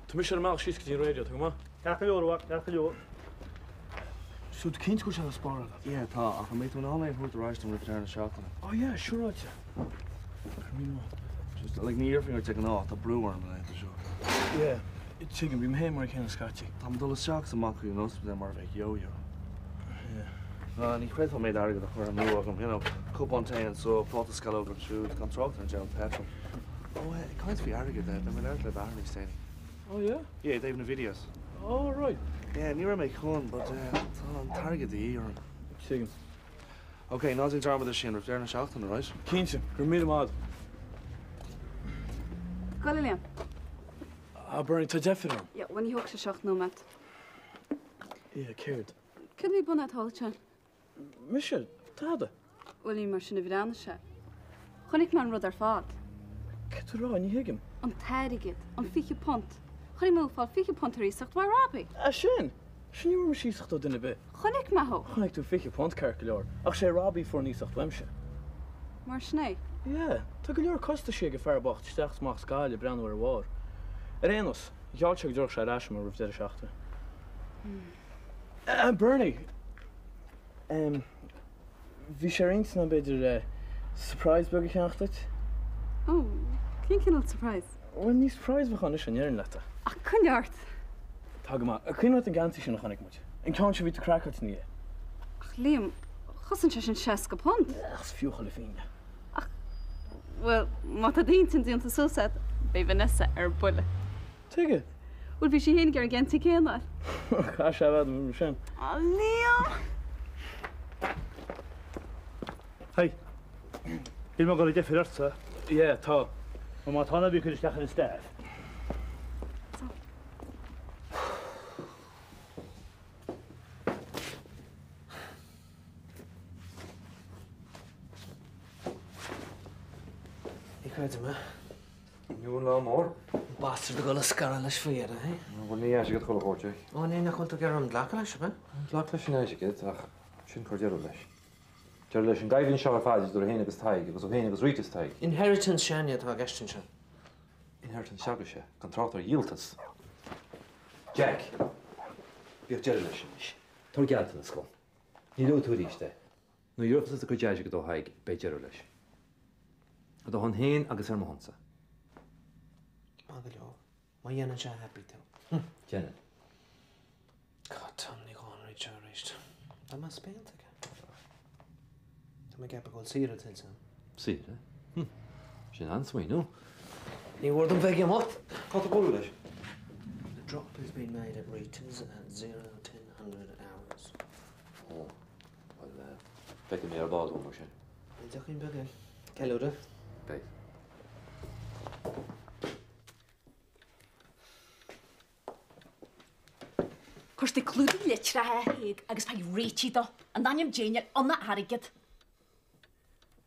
Tá mise ar an mbealach síos go dtí an radio, tá go maith? Ceart go leor, a mhac, ceart go leor. So tá cinnte go bhfuil sé le spáráil agat? Yeah, tá, ach an mbeidh tú in ann é a thabhairt ar ais dom roimh deireadh na seachtaine? Oh yeah, siúráilte. Go raibh míle maith. Just, like, ní iarrfainn ort de ghnáth, tá brú orm na laethanta seo. Yeah, tuigim, bím féin mar an céanna scaití. Táim ag dul isteach is amach go dtí an ospidéal mar a bheadh yo-yo. Yeah. Ah, ní chreidfeá an méid airgid a chur amú agam, you know, cupán tae anso, pláta sceallóg ansiúd, gan trácht ar an diabhal petrol. Oh, eh, ag caint faoi airgead, eh, beidh mé ag labhairt le d'athair níos déanaí. Oh yeah? Yeah, i dtaobh na videos. Oh right. Yeah, ní raibh mé chun, but eh, tá an t-airgead de dhíth orm. Tuigim. Ok, ná déan dearmad de sin roimh deireadh na seachtaine, right? Cinnte, go raibh míle maith agat. Gabh i leith, a Liam. Ah, Bernie, tá deifir orm. Yeah, bhuel ní thógfaidh sé seo ach nóiméad. Yeah, céard? Céard a bhí bunaithe thall ansin? Mise? Tada. Bhuel, ní mar sin a bhreathnaigh sé. Chonaic mé an rud ar fad. Céard tá tú a rá? Ní thuigim. An t-airgead. An £20. Chonaic mé thú ag fáil £20 ar iasacht uaidh Robbie. É sin! Sin ní bhfuair mise iasacht ó duine ar bith. Chonaic mé thú. Chonaic tú £20 ceart go leor, ach sé Robbie a fuair an iasacht uaimse. Mar sin é? Yeah. Tá go leor costaisí ag an fear bocht isteach is amach as Gaillimh ag breathnú ar a mháthair. Ar aon nós, gheall sé go dtabharfadh sé ar ais mé roimh deireadh seachtaine. Bernie! Bhí sé ar intinn agam b'fhéidir surprise beag a cheannach duit. Ó, cén cineál surprise? Bhuel, ní surprise a bheadh ann anois, an ndéarfainn leat é. Ach coinnigh ort! Tá go maith. Cuimhin leat an geansaí sin a chonaic muid? An ceann sin a bhí tú craiceáilte ina dhiaidh? Ach Liam, chosain sé sin £60. Ach is fiú chuile phingin é. Ach, bhuel, má tá d'intinn déanta suas agat, beidh Vanessa ar buile. Tuige? Bhuel, bhí sí féin ag iarraidh an geansaí céanna a fháil. Caithfidh sé a bheith mar sin. Á, Liam! Hey. Níl mé ag dul ag deifir ortsa. Yeah, tá. Nó má tá ná bí ag cur isteach ar an staff. Tá. Ní chreidim é. Inniu an lá mór. An bastard ag dul a scaradh leis faoi dheireadh, hé? Bhuel, ní airgead chuile shórt é. Ó, ní, nach bhfuil tú ag iarraidh orm glacadh leis, ab ea? Glac leis an airgead, ach sin cuir deireadh leis. Deireadh leis an gcoimhlint seo ar fad idir tú féin agus Tadhg, agus tú féin agus Rita is Tadhg. Inheritance s'againne atá i gceist anseo. Inheritance s'agaibhse, gan trácht ar dhíoltas. Jack! Bíodh deireadh leis anois. Tabhair gealltanas dhom. Ní luafaidh tú arís é. Nuair a gheobhas tusa do chuid airgid ó Thadhg, beidh deireadh leis. Ar do shon féin agus ar mo shonsa. Maith go leor. Má dhéanann sé happy tú. Déanann. God, Tom ní dhá an rud seo arís. Tá mé spéanta aige. Tá mé ag ceapadh go bhfuil saoire tuillte agam. Saoire? Hm. Sin an-smaoineamh. Ní mhór dom bheith ag imeacht. Cá tú bualadh leis? The drop has been made at Rita's at 0 1000 hours. Ó. Bhuel, feicfidh mé ar ball thú mar sin. Beidh deochín beag ann. Ceiliúradh. Beidh. Cuirfidh tú clúdach litreacha a Thaidhg agus faigh réitithe dó. In ainm Dé níl ann ach airgead.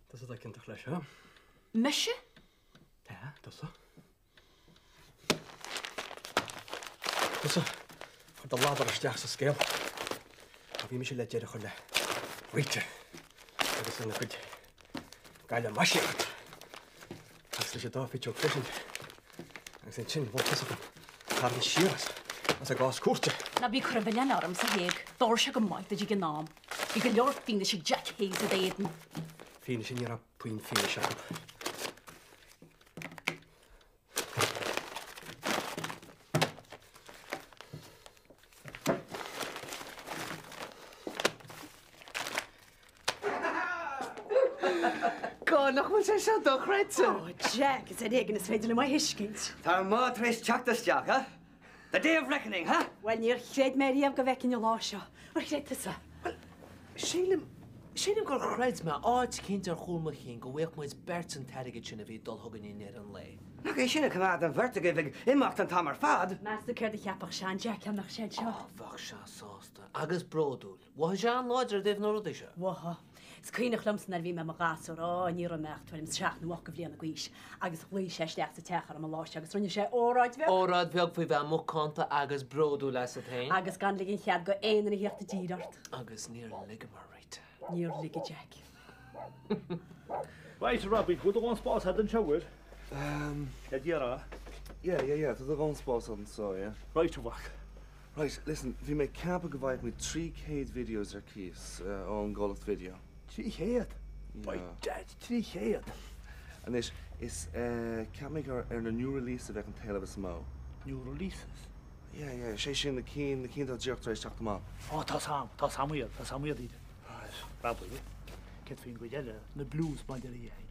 Tusa atá ciontach leis seo. Mise? Tá, tusa. Tusa, chuir do ladar isteach sa scéal. Ó bhí mise le deireadh a chur le Rita agus lena cuid galamaisíocht. Agus leis an dá phiteog freisin. Agus ansin mhol tusa dom tarraingt siar as as an gcás cúirte. Ná bí ag cur an mhilleáin ormsa, a Thaidhg. D'fhóir sé go maith duit ag an am. Bhí go leor fianaise ag Jack Hayes i d'éadan. Fianaise ní raibh puinn fianaise acu. God, nach bhfuil sé seo dochreidte! Oh, Jack, is ar éigean is féidir liom a thuiscint. Tá an bád tar éis teacht isteach, huh? The day of reckoning, huh? Bhuel, níor chreid mé riamh go bhfeicfinn an lá seo. Ar chreid tusa? Bhuel, sílim, sílim gur chreid mé áit eicínt ar chúl mo chinn go bhfaigheadh muid beirt an t-airgead sin a bhí ag dul chugainn i ndeireadh an lae. Nach é sin a choimeád an bheirt agaibh ag imeacht an t-am ar fad? Meas tú céard a cheapfadh sean-Jack dá mbeadh sé anseo? Á, bheadh sé sásta. Agus bródúil. Mhothaigh sé an-láidir i dtaobh na rudaí seo. Mhothaigh. Is cuimhneach liomsa nuair a bhí mé i mo ghasúr, á, ní raibh mé ach tuairim is seacht nó ocht de bhliana d'aois, agus ghlaoigh sé isteach sa teach orm an lá seo agus rinne sé óráid bheag. Óráid bheag faoi bheith macánta agus bródúil asat féin. Agus gan ligean chead go aon duine theacht i dtír ort. Agus níor ligeamar, Rita. Níor lig a Jack. Right, Robbie, go bhfuil do dhóthain spás agat anseo, bhfuil? Le Dia a rá. Yeah, yeah, yeah, tá do dhóthain spáis anseo, yeah. Right, a mhac. Right, listen, bhí mé ag ceapadh go bhfaigheadh muid 300 videos ar cíos ón gcomhlacht video. 300? By dad, 300! Anois, is cheap mé gur ar na new releases a bheadh an t-éileamh is mó. New releases? Yeah, yeah, sé sin na cinn, na cinn atá díreach tar éis teacht amach. Ó, tá's a'm, tá's a'm iad, tá's a'm iad, iad. Right. Rabbi, céard faoin gcuid eile, na blues mar a déarfá?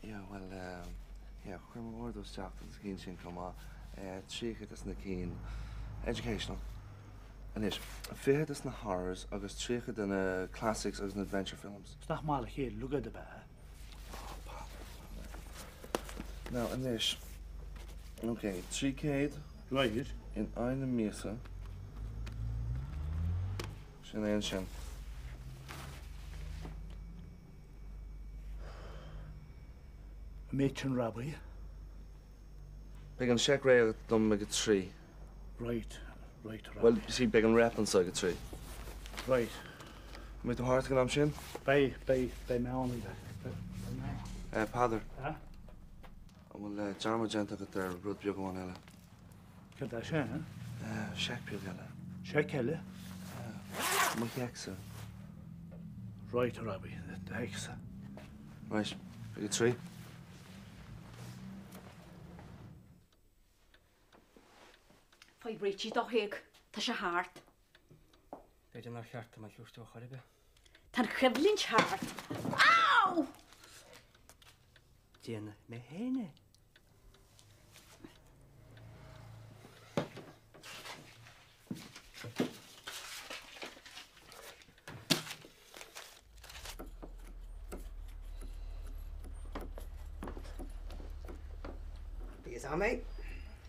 Yeah, bhuel, yeah, chuir mé ordú isteach do na cinn sin chomh maith. 30 des na cinn educational. Anois, 20 des na horrors agus 30 de na classics agus na adventure films. Is nach maith le chéile uilig iad ab ea? Oh, Pop. Now, anois, ok, 300 Right. in aghaidh na míosa. Sin é ansin. An méid sin Robbie. Beidh an seic réidh agat dom ag a trí. Right, right, Robbie. Bhuel, see, beidh an rep anseo ag a trí. Right. An mbeidh tú thart ag an am sin? Beidh, beidh, beidh mé ann, beidh mé ann. Eh, Peadar. Eh? An bhfuil dearmad déanta agat ar rud beag amháin eile? Céard é sin? Seic beag eile. Seic eile? Mo sheic-sa. Right, a Robbie, do sheic-sa. Right, ag a trí. Faigh Richie do thaobh, tá sé thart. B'fhéidir nár cheart dom a chiústú ar chor ar bith. Tá an choimhlint thart. Ow! Déanfaidh mé féin é. Bhí fhios a'm é.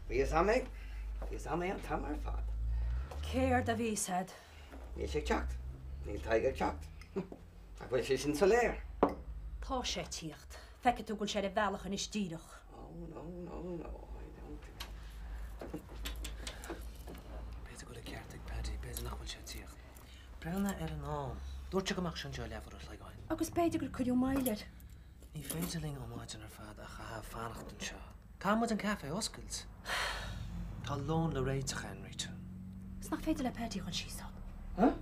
Bhí fhios a'm é. Bhí fhios a'm é an t-am ar fad. Céard a bhí fhios a'd? Níl sé ag teacht. Níl Tadhg ag teacht. Nach bhfuil sé sin soiléir? Tá sé ag tíocht. Feicfidh tú go bhfuil sé ar a bhealach anois díreach. Oh, no, no, no, I don't. B'fhéidir go bhfuil an ceart ag Paddy, b'fhéidir nach bhfuil sé ag tíocht. Breathnaigh ar an am. Dúirt sé go mbeadh sé anseo leathuair a chloig ó shin. Agus b'fhéidir gur cuireadh moill air. Ní féidir linn an mhaidin ar fad a chaitheamh ag fanacht anseo. Caithfidh muid an caife a oscailt. Tá lón le réiteach againn, Rita. Is nach féidir le Paddy a dhul síos ann? Huh?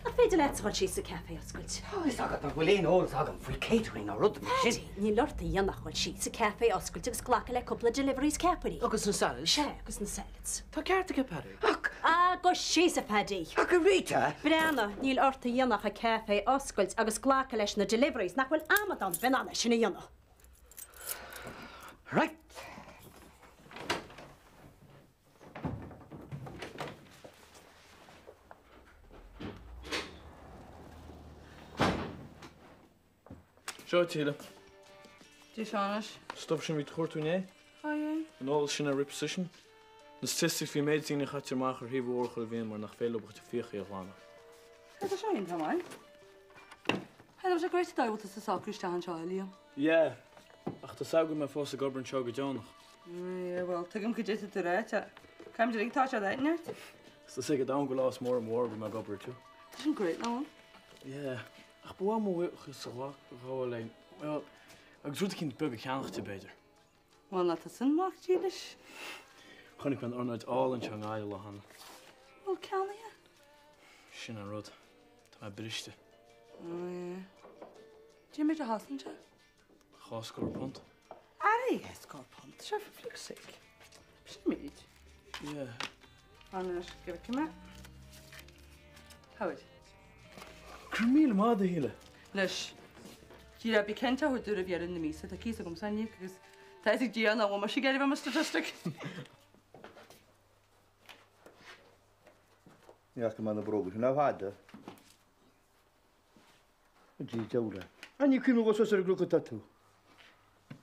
Nach féidir leatsa dhul síos an caife a oscailt? Tá fhios agat nach bhfuil aon eolas agam faoi catering ná rud mar sin. Paddy, níl ort a dhéanamh ach dhul síos an caife a oscailt agus glacadh le cúpla deliveries ceapairí. Agus na salads? Sea, agus na salads. Tá ceart aige, Paddy. Ach. Ah, gabh síos, a Phaddy. Ach a Rita! Breathnaigh, níl ort a dhéanamh ach an caife a oscailt agus glacadh leis na deliveries, nach bhfuil amadán ar bith in ann é sin a dhéanamh? Right! Seo a Shíle. Dia seo anois. Stuif sin a bhí tú a chuartú inné? Á yeah. An eolas sin ar repossession? Na statistics faoin méid daoine a chaitear amach ar thaobh an bhóthair chuile bhliain mar nach féidir leo a gcuid fiacha a ghlanadh. Tá seo iontach maith. Hey, tá sé great an dóigh a bhfuil tusa ag socrú isteach anseo, a Liam. Yeah, ach tá 's agam go mbeidh mé fós ag obair anseo go deonach. Yeah, bhuel, tuigim cad é atá tú a rá. Caithfidh muid tá sé d'aithne ort. Is tá 's ag an domhan go lá is mór an mhór go mbeidh mé ag obair too. Tá sin great, nach bhfuil? Yeah, ach ba mhaith mo bhuíochas a ghabháil léi, well, agus rud eicínt beag a cheannach di, b'fhéidir. Bhuel, nach tú sin mac dílis? Chonaic mé an ornáid álainn seo i nGaillimh lá cheana. Bhuel, ceannaigh é. Sin an rud. Tá mé briste. Oh, yeah. Cé mhéad a chosnaíonn sé? Dhá scór punt. Aré, dhá scór punt, sure for flukes sake. Sin méid. Yeah. Anois, give it to me. Howard. Go raibh míle maith agat, a Shíle. Anois, díreach bí cinnte a thabhairt domh roimh dheireadh na míosa, tá cíos agamsa le n-íoc agus tá fhios ag Dia nach bhfuil mise ag iarraidh bheith i mo statistic. Ní fhaca mé na bróga sin le fada. A Dhia deabhal. An ní cuimhin suas ar an gcnoc atá tú?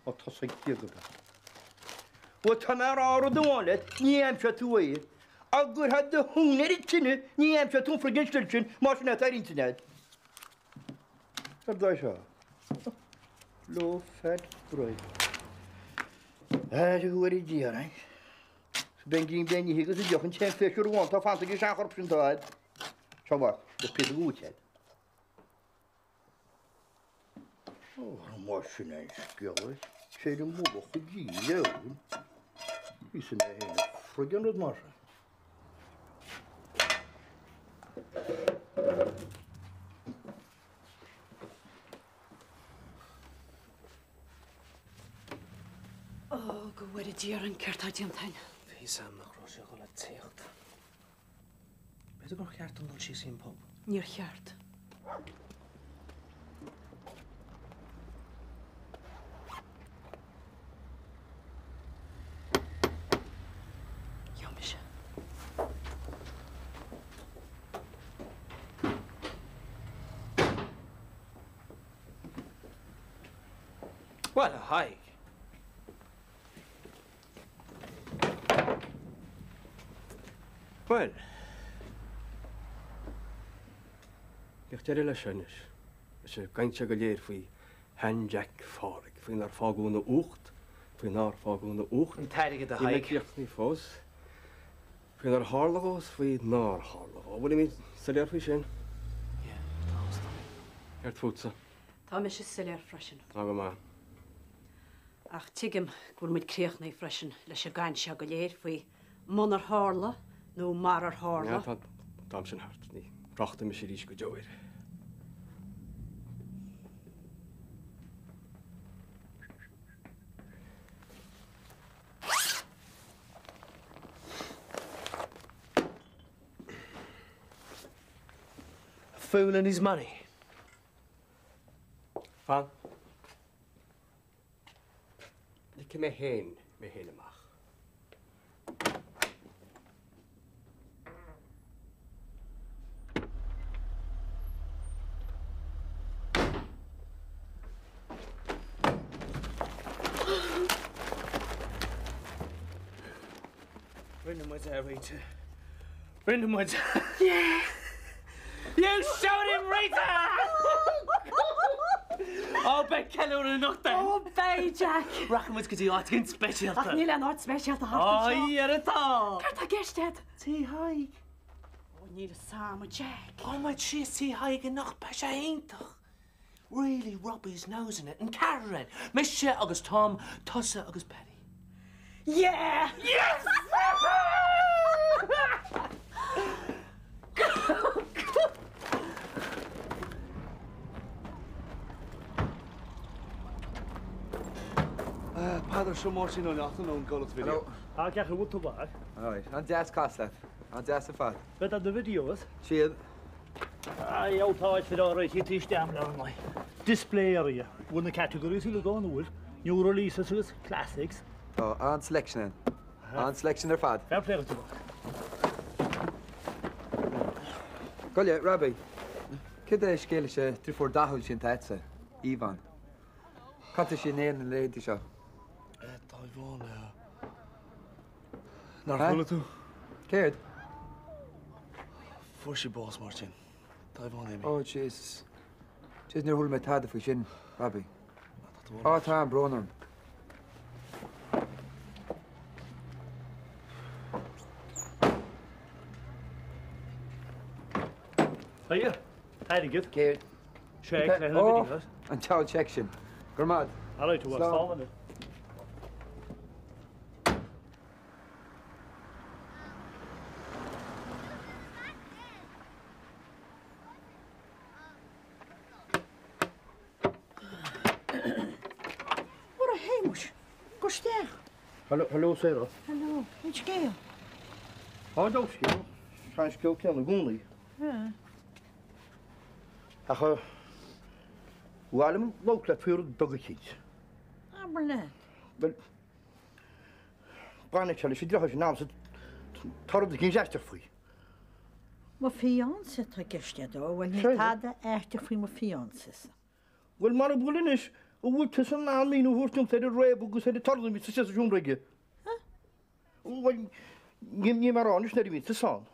Ó tosaigh Dia go breá. Ó tá mé a rá rud amháin leat, ní aimseoidh tú é. Dá gcuirfeá do thóin ar an tine, ní aimseoidh tú an friggin sliotar sin, más sin é atá ar intinn agat. Céard é seo? Low fat bread. Aire go bhfóire Dia orainn. Beidh an greim le n-ithe agus a deoch an t-aon phléisiúr amháin atá fanta ag an seanchorp sin atá agat. Seo amach, is píosa uait agat. Ó, mar sin é an scéal é. Sé an mullach a dhíth leabhair. Bhí mé féin ag froigeann rud mar sin. Ó, go bhfóire Dia orainn, céard tá déanta againn? Bhí fhios a'm nach raibh sé ag dul a tíocht. B'fhéidir gur cheart dom dul síos ón pub. Níor cheart. Gheobhaidh mise. Bhuel, a Thaidhg. Bhuel, bíodh deireadh leis seo anois, leis an gcaint seo go léir faoi shean-Jack Phádraig, faoinar fágadh ina ucht, faoi nár fágadh ina ucht. An t-airgead, a Níl mé Thaidhg. críochnaithe fós. Faoinar tharla dhó is faoi nár tharla dhó. Bhfuilimid soiléir faoi sin? Yeah, tá, is dóigh. Céard fútsa? Tá mise soiléir freisin. Tá go maith. Ach tuigim go bhfuil muid críochnaithe freisin leis an gcaint seo go léir faoi munar tharla nó marar tharla. Tá an t-am sin thart. Ní thráchtfaidh mise arís go deo air. A fool and his money. Fan. Ligfidh mé féin mé féin amach. Rinne muid é, Rita. Rinne muid. Yeah! You showed him, Rita! Ó, beidh ceiliúradh anocht againn. Ó, beidh, Jack. Rachaidh muid go dtí áit éigin speisialta. Ach níl aon áit speisialta thart anseo. Ó, dhera tá. Céard tá i gceist agat? Tigh Thaidhg. Ó, níl a fhios a'm, a Jack. Gabhfaidh muid síos tigh Thaidhg anocht, beidh sé iontach. Really rub his nose in it, an ceathrar againn. Mise agus Tom, tusa agus Paddy. Yeah! Yes! Peadar, seo Máirtín Ó Neachtain ón gcomhlacht video. Hello. Ah, ceach a bhfuil tú mhaith? Alright, an-deas casadh leat. An-deas ar fad. Cad iad na videos? Siad. Tá áirithe isteach le an Display area. Bhfuil na categories uilig ann, an bhfuil? New releases agus classics. Tá an-selection ann. An-selection ar fad. Fair play duit. Gabh i leith, Robbie. Céard é scéal leis an deirfiúr dathúil sin atá agatsa, Yvonne? Cá bhfuil sí in Éirinn na laethanta seo? Tá Yvonne. Nár chuala tú? Céard? Fuair sí bás, Máirtín. Tá Yvonne imithe. Oh, Jesus. Jesus, níor chuala mé tada faoi sin, Robbie. Á, tá an-bhrón orm. Hiya. Airgead. Céard? Seic le Oh, an tseol seic sin. Go raibh maith. All right, Slán. Ara a Shéamuis, gabh isteach. Hello Sarah. Hello, cén scéal? Tá an scéal, tá an scéal céanna i gcónaí. Ach ba mhaith liom labhairt leat faoi rud beag eicínt. Abair leat. Bhuel, baineann sé leis an deartháir sin a'msa, tá rud eicínt aisteach faoi. Mo fiancé atá i gceist agat, ó, bhuel níl tada aisteach faoi mo fiancé-sa. Bhuel, mara bhfuil anois, an bhfuil tusa in ann míniú a thabhairt domsa ar an réabadh agus ar an torann a bhí sa seomra aige? Bhuel, níl mé a rá anois nuair a bhíonn tusa ann.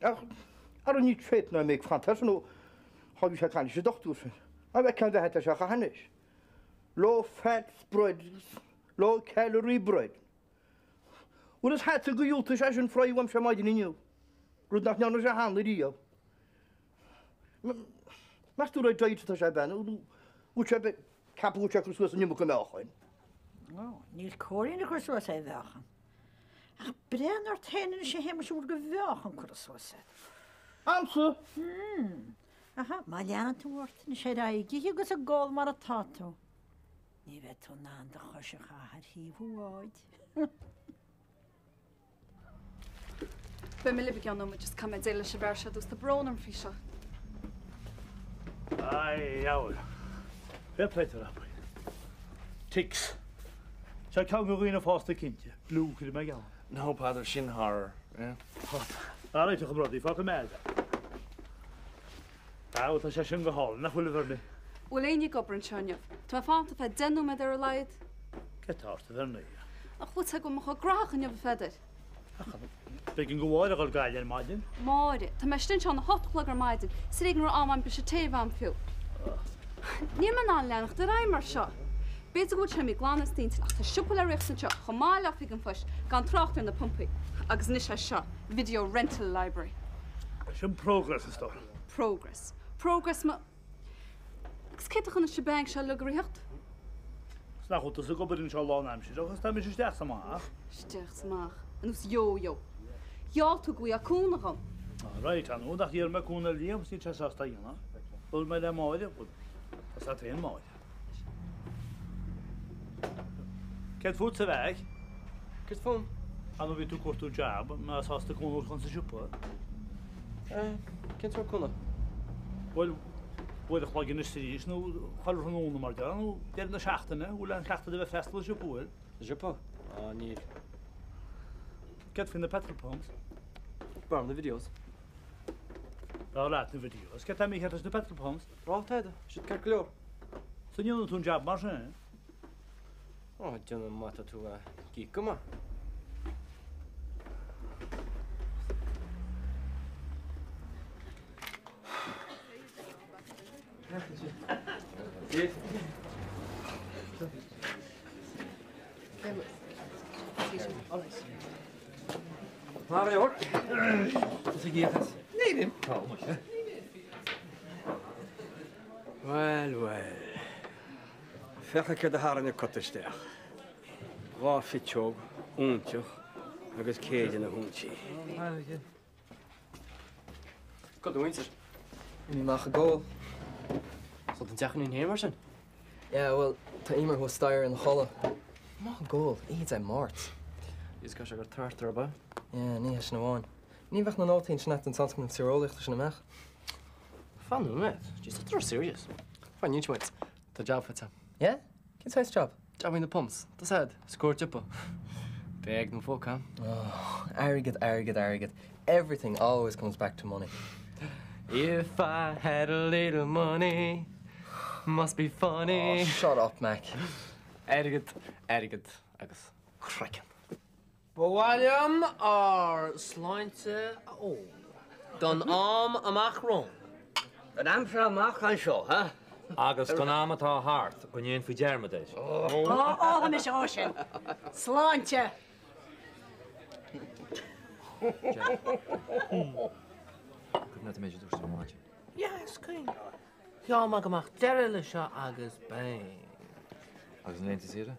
Ach, ara ní tréit ná mé ag fanacht air nó thá bhí sé ag caint leis an dochtúir sin. Á bheith ceann bheatha tá sé chaith anois. Low fat bread, low calorie bread. Bhuel is hata go dhiúltaigh sé sin fry uaimse maidin inniu. Rud nach ndearna sé cheana riamh. Meas tú ar diet atá sé bean, nó bhfuil sé ag ceapadh go bhfuil sé ag cur suas an iomarca meáchain? Ó, níl cóir éinne a chur suas é a mheáchan. Ach breathnaigh ort féin anois a Shéamais an bhfuil de mheáchan curtha suas agat. A'msa! Hmm. Aha, má leanann tú ort anois ar aghaidh ag ithe agus ag ól mar atá tú, ní bheidh tú in ann do chois a chaitheamh ar thaobh an bháid. Beidh mé libh i gceann nóiméid, just caithfidh mé déileáil leis an bhfear seo ar dtús, tá brón orm faoi seo. Diabhal. Fair play to Robbie. Ticks. Seo ceann do dhaoine fásta cinnte. Blue cuirfidh mé geall. No, Peadar, sin horror. Yeah. All right, a chomrádaí, fágfaidh mé é. Á, tá sé sin go hálainn, nach bhfuil a Bhernie? Bhfuil éinne ag obair anseo inniu? Tá mé fanta feadh 10 nóiméad ar a laghad. Céard tá ort, a Bhernie? Nach bhfuil sé go mbeadh chomh graitheach inniu, a Pheadair? B'éigean do Mháire a dhul go Gaillimh ar maidin. Máire, tá mé istigh anseo óna hocht a chlog ar maidin, is ar éigean go raibh am agam briseadh tae a bheith agam fiú. Níl mé in ann leanacht ar aghaidh mar seo. B'fhéidir go bhfuil sé imithe glan as d'intinn ach tá siopa le riachtaint anseo chomh maith le oifig an phoist, gan trácht ar na pumpaí. Agus anois é seo, Video Rental Library. Sin progress, a stór. Progress. Progress mo. Agus cé atá chun an shebang seo uilig a ritheacht? Is nach bhfuil tusa ag obair anseo lánaimseartha agus tá mise isteach 's amach. Isteach 's amach. Ar nós yo-yo. Gheall tú go bhfaighfeá cúnamh dhom. Right, ar ndóigh, ach d'iarr mé cúnamh ar Liam is níl sé sásta a dhéanamh. Dúirt mé le Máire, bhuel, tá sé féin Máire. Céard fútsa a Mheaic? Céard fúm? Ar ndóigh bhí tú ag cuartú jab, an mbeifeá sásta cúnamh a thabhairt dhom sa siopa? Eh, cén sórt cúnamh? Bhuel, uair a chloig anois is arís, nó chuile thráthnóna mar déarfá, nó deireadh na seachtaine, bhfuil aon chleachtadh agat a bheith ag freastal ar siopa, bhfuil? Sa siopa? Á, níl. Céard faoi na petrol pumps? B'fhearr na videos. B'fhearr leat na videos. Céard tá mícheart leis na petrol pumps? Rá tada, siad ceart go leor. So an ndéanann tú an jab mar sin? Ó, déanaim má tá tú ag íoc go maith. Bhuel, bhuel. Féach céard a tharraing an cut isteach. 2 phiteog, óinseach agus céide na hóinsí. Go do mhuintir. Imigh amach ag ól. So an teach againn féin mar sin? Yeah, bhuel, tá Emer thuas staighre ina chodladh. Amach ag ól, oíche Dé Máirt. Is go sé gur tart ar bith. Yeah, ní hé sin amháin. Ní bheadh na nótaí ansin agat don tionscnamh tíreolaíochta sin an mbeadh? Fan nóiméad, jeez, tá tú serious. Fine, ní muid. Tá jab faighte. Yeah? Cén saghas job? Jab ag na pumps. Tá sad, scór tiopa. Beag nó foc, huh? Oh, airgead, airgead, airgead. Everything always comes back to money. If I had a little money, must be funny. Oh, shut up, Mac. Airgead, airgead agus craiceann. Ba mhaith liom ár sláinte a ól. Don am amach romhainn. Don aimsir amach anseo, ha? Agus don am atá thart, go ndéanfaí dearmad air. Ó, ólaimis é sin. Sláinte! Cuimhin leat an méid a dúirt tú ar maidin? Yeah, is cuimhin. Gheall mé go mbeadh deireadh le seo agus beidh. Agus na laethanta saoire?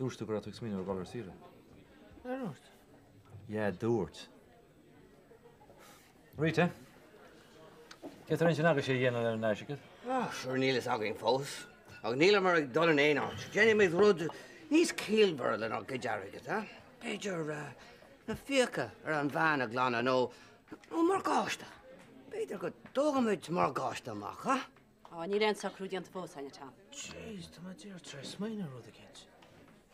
Dúirt tú go raibh tú ag smaoineamh ar dhul ar saoire. Ar dúirt? Yeah, dúirt. Rita, céard atá ar intinn agaibhse a dhéanamh lena n-airgead? Ah, sure, níl fhios againn fós. Ach níleamar ag dul in aon áit. Déanfaimid rud níos ciallmhaire lenár gcuid airgid, eh? B'fhéidir na fiacha ar an veain a ghlanadh nó nó morgáiste. B'fhéidir go dtógfaimid morgáiste amach, eh? Á, níl aon socrú déanta fós againn, a Tom. Jeez, tá mé díreach tar éis smaoineamh ar rud eicínt.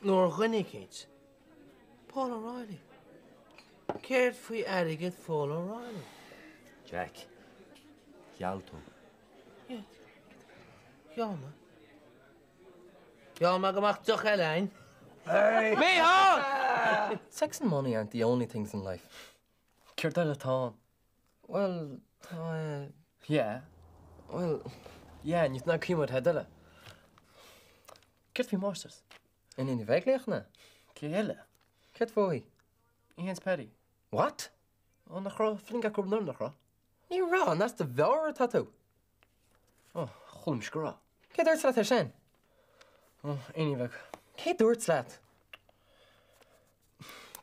Nó ar dhuine eicínt. Paul O'Reilly. Céard faoi airgead Phaul O'Reilly? Jack, gheall tú. Yeah. Gheall mé. Gheall mé go mbeadh deoch eile againn. Hey! Mícheál! Sex and money aren't the only things in life. Céard eile atá ann? Bhuel, tá eh. Yeah. Bhuel, yeah, ní ná cuimhneamh ar eile. Céard faoi Masters? Iníon Uí Bheaglaoich, an ea? Cé eile? Céard fúithi? Í féin 's Paddy. What? Ó, nach raibh fling acu anuraidh, nach raibh? Ní raibh, an as do mheabhair atá tú? Ó, chuala mise go raibh. Cé dúirt leat é sin? Ó, aon ní bheag. Cé dúirt leat?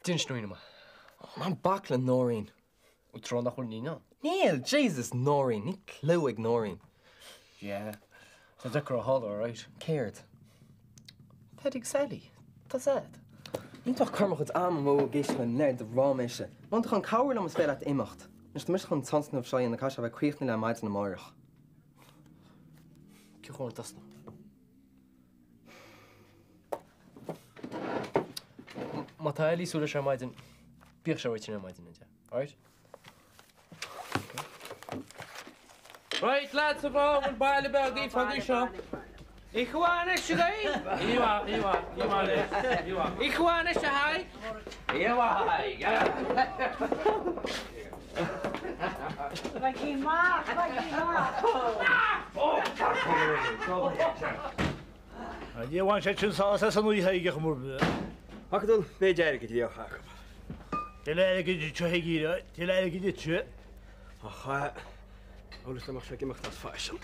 D'inis Nóirín dom. Ó, ná bac le Nóirín. Ó, tráth nach bhfuil Nína ann. Níl! Jesus, Nóirín! Níl clue ag Nóirín. Yeah. Tá deacair a tharla, alright. Céard? Teddy agus Sally. Tá sad. Níl tú ach cur mo chuid ama amú ag éisteacht le nerd a rá mise. Má tá tú chun cabhrú liom is féidir leat imeacht. Anois tá mise chun tionscnamh seo a dhéanamh caithfidh sé a bheith críochnaithe le maidin amárach. Cén chaoi a dtosnú? Má tá Ellie suas leis ar maidin, bíodh sé uait ar maidin inniu, alright? Right, lads, a bhá, bhfuil baile beag í fadaí seo. Oíche mhaith anois agaibh. Oíche mhaith, oíche mhaith, oíche mhaith anois, oíche mhaith. Oíche mhaith anois a Thaidhg. Oíche mhaith, a Thaidhg. Bhaigí amach, bhaigí amach. Ní bhain sé sin sásamh as an oíche ag an mur. Ach don méid airgid a bhíodh acu. Tuilleadh airgid duitse a Thigire, tuilleadh airgid duitse. Ach amhras liom ach sé ag imeacht as faisean.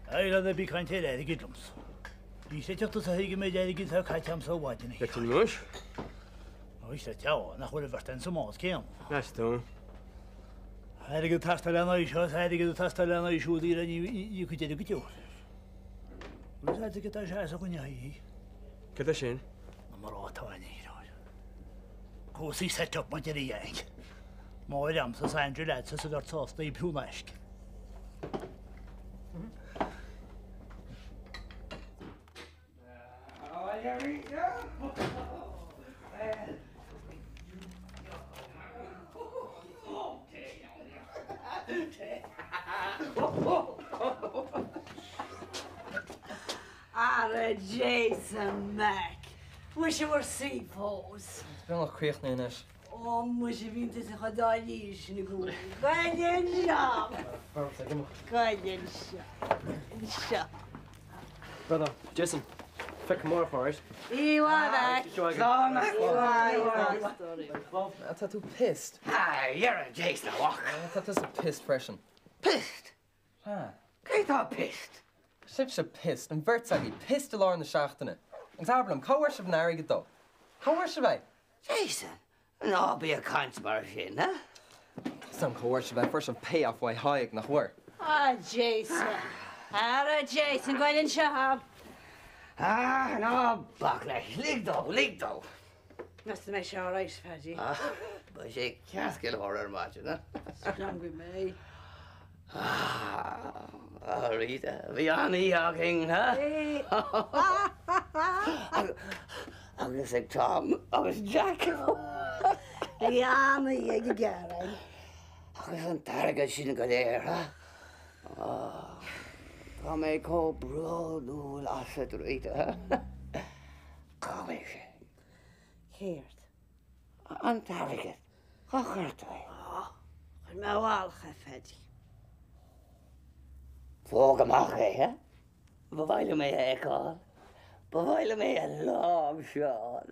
Éirigh ná bí ag caint ar airgead liomsa. Bhí sé teacht as a thuig an méid airgid atá caite a'msa ó mhaidin. Feictear anois. Anois le teagmháil nach bhfuil an bheirt againn sa mbád céanna. Meas tú? Airgead ag teastáil lena aghaidh seo is airgead ag teastáil lena aghaidh siúd iarraidh ní cuid eile go deo. Bhfuil airgead atá sé as a dhuine aghaidh. Cad é sin? Na mná atá in Éirinn. Cúrsaí set up maidir a dheaidh. Máire a'msa is Andrew leatsa is a bheirt sásta oibriú naisc. Ara Jason Mac, bhfuil sibh bhur suí fós? Tá beagnach críochnaithe anois. Ó muise bhíonn tusa chomh dáiríre sin i gcónaí. Gabh anseo! Gabh anseo. Anseo. Brother, Jason, feicim amárach, alright? Oíche mhaith, a mhac. Slán. Oíche mhaith. Tá tú pissed. Ah, dhera, Jason, a mhac. Tá tusa pissed freisin. Pissed? Ah. Cé tá pissed? Sibhse pissed, an bheirt agaibh, pissed i lár na seachtaine. Agus abair liom, cá bhfuair sibh an airgead dó? Cá bhfuair sibh é? Jason, ná bí ag caint mar sin, eh? Tá 's a'm cá bhfuair sibh é, fuair sibh payoff uaidh Thaidhg, nach bhfuair? Ah, Jason. Ara, Jason, gabh anseo a'm. Ah, ná bac leis, lig dó, lig dó. Meas tú an mbeidh sé alright, Paddy? Ah, beidh sé ceart go leor ar maidin, eh? Súil agam go mbeidh. Ah, a Rita, bhí an-oíche againn, eh? Agus ag Tom agus Jack. Bhí an-oíche ag an gceathrar. Agus an t-airgead sin go léir, ha? Ah, tá mé chomh bródúil asat, Rita. Cá bhfuil sé? Céard? An t-airgead. Cá chuir tú é? Á, chuir mé i bhfalach é, Phaddy. Fág amach é, ha? Ba mhaith liom é a fheiceáil. Ba mhaith liom é a láimhseáil.